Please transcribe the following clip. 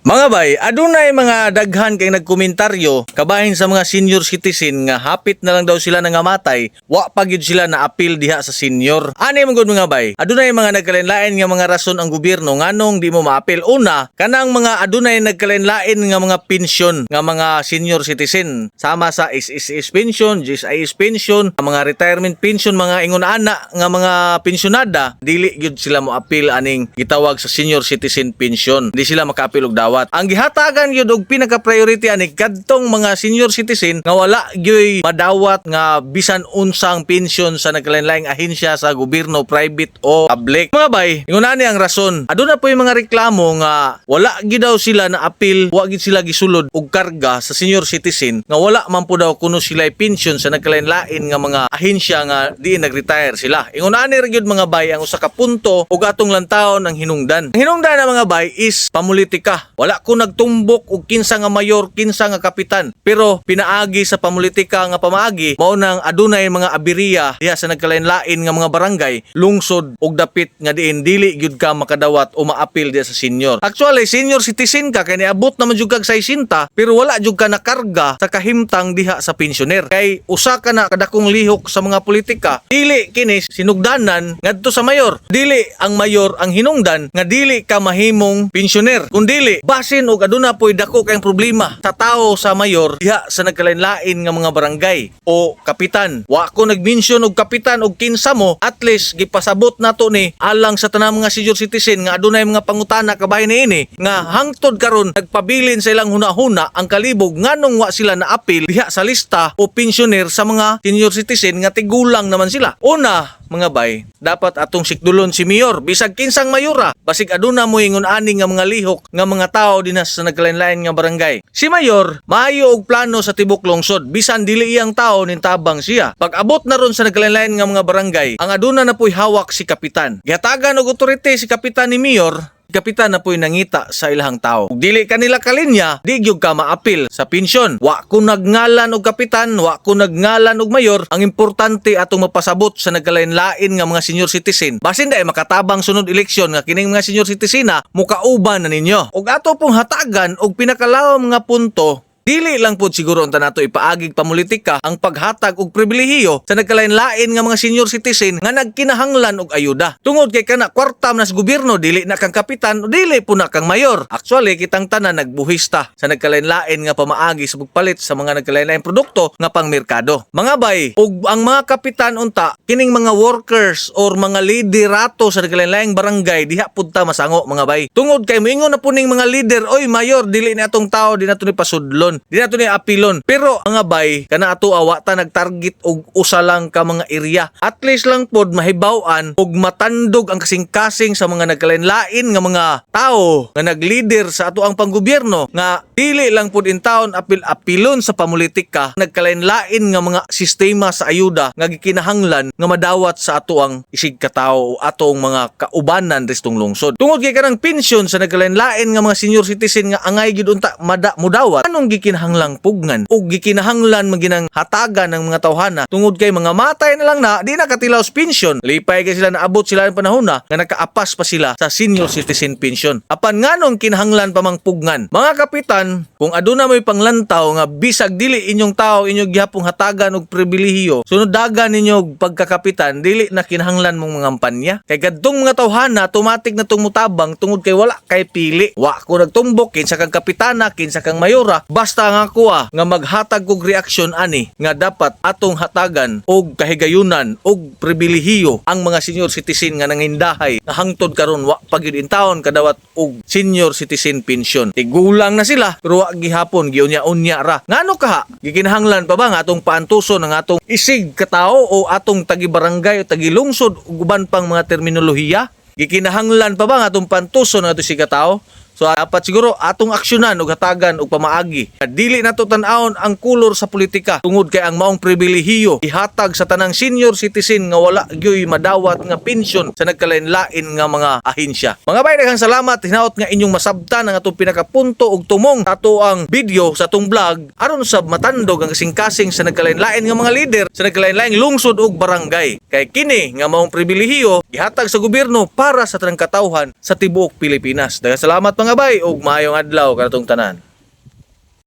Mga bay, adunay mga daghan kay nagkomentaryo kabahin sa mga senior citizen nga hapit na lang daw sila nangamatay, wa pa gyud sila na apil diha sa senior. Ani man gud, mga bay, adunay mga nagkalain-lain nga mga rason ang gobyerno nganong di mo maapil. Una, kanang mga adunay nagkalain-lain nga mga pensyon nga mga senior citizen sama sa SSS pension, GSIS pension, mga retirement pension, mga ingon ana nga mga pensyonada, dili gyud sila mo apil aning gitawag sa senior citizen pension. Di sila makaapil og dawat. Ang gihatagan gyud og pinaka priority ani kadtong mga senior citizen nga wala gyud madawat nga bisan unsang pension sa nagkalain-laing ahensya sa gobyerno, private o public. Mga bay, ingon ani ang rason. Aduna po yung mga reklamo nga wala gyud daw sila na apil, wa gyud sila gisulod og karga sa senior citizen nga wala man po daw kuno sila pension sa nagkalain-lain nga mga ahensya nga diin nag-retire sila. Ingon ani ra gyud, mga bay, ang usa ka punto ug atong lantawon ang hinungdan. Ang hinungdan na, mga bay, is pamulitika. Wala ko nagtumbok og kinsa nga mayor, kinsa nga kapitan. Pero pinaagi sa pamulitika nga pamaagi, mao nang adunay mga aberya diha sa nagkalain-lain nga mga barangay, lungsod ug dapit nga diin dili gyud ka makadawat o maapil diha sa senior. Actually, senior citizen ka kay niabot naman jud kag 60, pero wala jud ka nakarga sa kahimtang diha sa pensioner. Kay usa ka na kadakong lihok sa mga politika, dili kini sinugdanan ngadto sa mayor. Dili ang mayor ang hinungdan nga dili ka mahimong pensioner. Kung dili, basin og aduna po'y dako kayong problema sa tao sa mayor diha sa nagkalain-lain nga mga barangay o kapitan. Wa ko nag-mention og kapitan og kinsa mo, at least gipasabot nato ni alang sa tanang mga senior citizen nga adunay mga pangutana kabahin niini nga hangtod karon nagpabilin sa ilang huna-huna ang kalibog nganong wa sila naapil diha sa lista o pensioner sa mga senior citizen nga tigulang naman sila. Una, mga bay, dapat atong sikdulon si mayor bisag kinsang mayora, basig aduna mo ingon ani nga mga lihok nga mga tao dinha sa nagkalain-lain nga barangay. Si mayor maayo og plano sa tibok lungsod, bisan dili iyang tao nintabang siya. Pag abot na ron sa nagkalain-lain nga mga barangay, ang aduna na po'y hawak si kapitan. Gihatagan og otorite si kapitan ni mayor, kapitan na po'y nangita sa ilahang tao. Ug dili kanila kalinya, di gyud ka maapil sa pensyon. Wa ko nagngalan og kapitan, wa ko nagngalan og mayor. Ang importante, atong mapasabot sa nagkalain-lain nga mga senior citizen. Basin dai makatabang sunod eleksyon nga kining mga senior citizen na mukauban na ninyo. Ug ato pong hatagan og pinakalawom nga punto, dili lang pud siguro unta nato ipaagig pamulitika ang paghatag og pribilehiyo sa nagkalain-lain nga mga senior citizen nga nagkinahanglan og ayuda. Tungod kay kana kwarta man sa gobyerno, dili na kang kapitan, dili po na kang mayor. Actually, kitang tanan nagbuhista sa nagkalain-lain nga pamaagi sa pagpalit sa mga nagkalain-lain produkto nga pangmerkado. Mga bay, ug ang mga kapitan unta, kining mga workers or mga liderato sa nagkalain-laing barangay, diha pud ta masango, mga bay. Tungod kay moingon na po ning mga leader, "Oy mayor, dili ni atong tao, di nato ni pasudlon, di nato ni apilon." Pero mga bay, kana ato awa ta nagtarget og usa lang ka mga area. At least lang pod mahibaw-an og matandog ang kasing-kasing sa mga nagkalain-lain nga mga tao nga nagleader sa ato ang panggobyerno nga dili lang pod in town apil-apilon sa pamulitika nagkalain-lain nga mga sistema sa ayuda nga gikinahanglan nga madawat sa ato ang isig katao o atong mga kaubanan restong lungsod. Tungod kay kanang pensyon sa nagkalain-lain nga mga senior citizen nga angay gid unta mada mudawat, anong gikinahanglang pugnan ug gikinahanglan maginang hatagan ng mga tawhana tungod kay mga matay na lang na di na katilaw sa pensyon. Lipay kay sila naabot sila ng panahon na nga nakaapas pa sila sa senior citizen pension. Apan nganong kinahanglan pa mang pugnan? Mga kapitan, kung aduna mo'y panglantaw nga bisag dili inyong tao inyong gihapong hatagan og pribilehiyo, sunod dagan ninyo og pagkakapitan, dili na kinahanglan mong mga kampanya. Kay kadtong mga tawhana, automatic na tong mutabang tungod kay wala kay pili. Wa ko nagtumbok kinsa kang kapitana, kinsa kang mayora, basta nga kuha nga maghatag og reaksyon ani nga dapat atong hatagan og kahigayunan og pribilehiyo ang mga senior citizen nga nangindahay nga hangtod karon wa pa gyud in taon kadawat og senior citizen pension. Tigulang na sila pero wa gihapon giunya-unya ra. Ngano kaha? Gikinahanglan pa ba nga atong paantuson ang atong isig katao o atong tagi barangay o tagi lungsod ug uban pang mga terminolohiya? Gikinahanglan pa ba nga atong pantuson ang atong isig katao? So dapat siguro atong aksyonan ug hatagan og pamaagi. Dili nato tan-awon ang kulor sa politika tungod kay ang maong pribilehiyo ihatag sa tanang senior citizen nga wala gyoy madawat nga pensyon sa nagkalain-lain nga mga ahensya. Mga bay, daghang salamat. Hinaot nga inyong masabtan ang atong pinakapunto ug tumong ato ang video sa atong vlog aron sab matandog ang kasing-kasing sa nagkalain-lain nga mga leader sa nagkalain-laing lungsod ug barangay. Kay kini nga maong pribilehiyo gihatag sa gobyerno para sa tanang katawhan sa tibuok Pilipinas. Daghang salamat, mga mga bay, ug maayong adlaw kanatong tanan.